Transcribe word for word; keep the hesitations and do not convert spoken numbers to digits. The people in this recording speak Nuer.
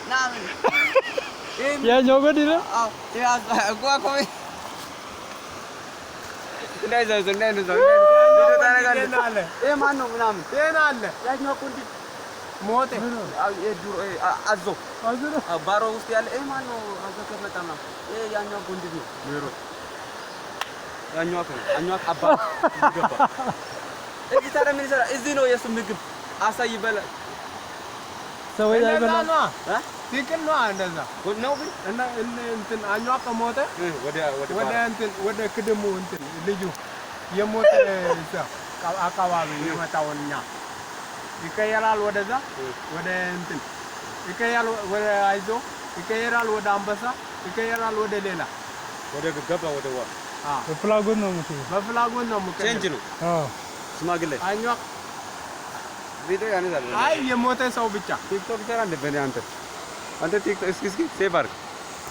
Naam. Yaa nyɔk kä di̱t ɛ? Aw, yaa, gua kɔmi. Ndai zɔ, zɔ, ndai zɔ, ndai zɔ. Ɛ, man nɔ, naam. Ɛ, naam. Yaa nyɔk kun di̱t. Mote. Aw, ɛ, dur, ɛ, a, azo. Azo. A, baro usti al, ɛ, man nɔ, azo kɛ mɛ tamam. Ɛ, yaa nyɔk kun di̱t nɔ. Mero. Anyuak, anyuak abba. Isi tara mini sara, isi no yesu migib. Asa yibela. Sa wai da bela. Ha? Tikin no andasa. Got no bi? Ena, ena, entin, anyuak ka mote. Eh, wada, wada. Wada bara. Entin, wada kidimu entin, liju. Ye mote sa, ka, akawa bi, ye mata wani nya. Ika yaral wada sa, wada entin. Ika yal wada aizo, ika yaral wada ambasa, ika yaral wada lela. Wada gaba wada wa. Ah. Bɛ flag wun nɔmɔ ti. Bɛ flag wun nɔmɔ kɛ. Change no. Ah. Smuggle. Anyuak. Video yani da. Ay, ye mote saw bicha. TikTok chara de bene ante. Ante TikTok, excuse me, save.